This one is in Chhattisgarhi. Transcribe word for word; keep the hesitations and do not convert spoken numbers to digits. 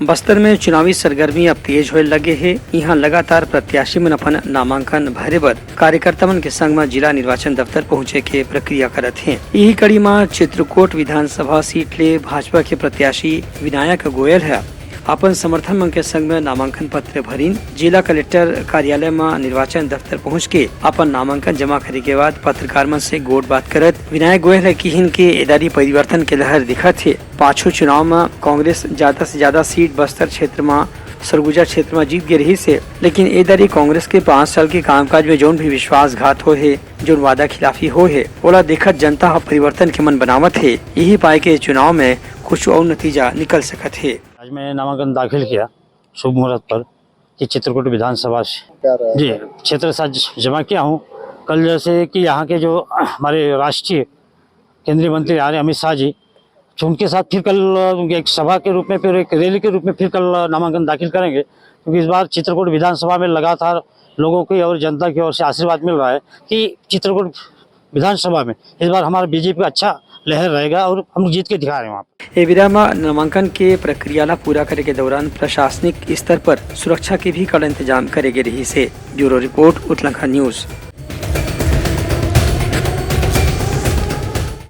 बस्तर में चुनावी सरगर्मी अब तेज होए लगे हे। इहां लगातार प्रत्याशी मन अपन नामांकन भरे बर कार्यकर्ता मन के संग म जिला निर्वाचन दफ्तर पहुंचे के प्रक्रिया करत हे। इही कड़ी म चित्रकूट विधानसभा सीट ले भाजपा के प्रत्याशी विनायक गोयल ह अपन समर्थन मन के संग म नामांकन पत्र भरिन। जिला कलेक्टर कार्यालय म निर्वाचन दफ्तर पहुंच के अपन नामांकन जमा करे के बाद पत्रकार मन से गोठ बात करत विनायक गोयल ह किहिन के एदारी परिवर्तन के लहर दिखत हे। पाछू चुनाव म कांग्रेस ज्यादा से ज्यादा सीट बस्तर क्षेत्र म, सरगुजा क्षेत्र म जीत गे रहिस हे, लेकिन ए दरी कांग्रेस के पाँच साल के कामकाज में जौन भी विश्वासघात होए हे, जौन वादा खिलाफी होए हे, ओला देखत जनता ह परिवर्तन के मन बनावत हे। यही पाए के चुनाव में कुछ अउ नतीजा निकल सकत हे। आज मैं नामांकन दाखिल किया शुभ मुहूर्त पर कि चित्रकूट विधानसभा से, जी, क्षेत्र से आज जमा किया हूँ। कल जैसे कि यहाँ के जो हमारे राष्ट्रीय केंद्रीय मंत्री आ रहे अमित शाह जी, तो उनके साथ फिर कल एक सभा के रूप में, फिर एक रैली के रूप में फिर कल नामांकन दाखिल करेंगे, क्योंकि इस बार चित्रकूट विधानसभा में लगातार लोगों की और जनता की ओर से आशीर्वाद मिल रहा है कि चित्रकूट विधानसभा में इस बार हमारा बीजेपी का अच्छा लहर रहेगा और हम जीत के दिखा रहे हैं वहाँ पे। ए बेरा म नामांकन के प्रक्रिया ला पूरा करे के दौरान प्रशासनिक स्तर पर सुरक्षा के भी कड़ा इंतजाम करे गे रहिस हे। Bureau report, Utlankha news.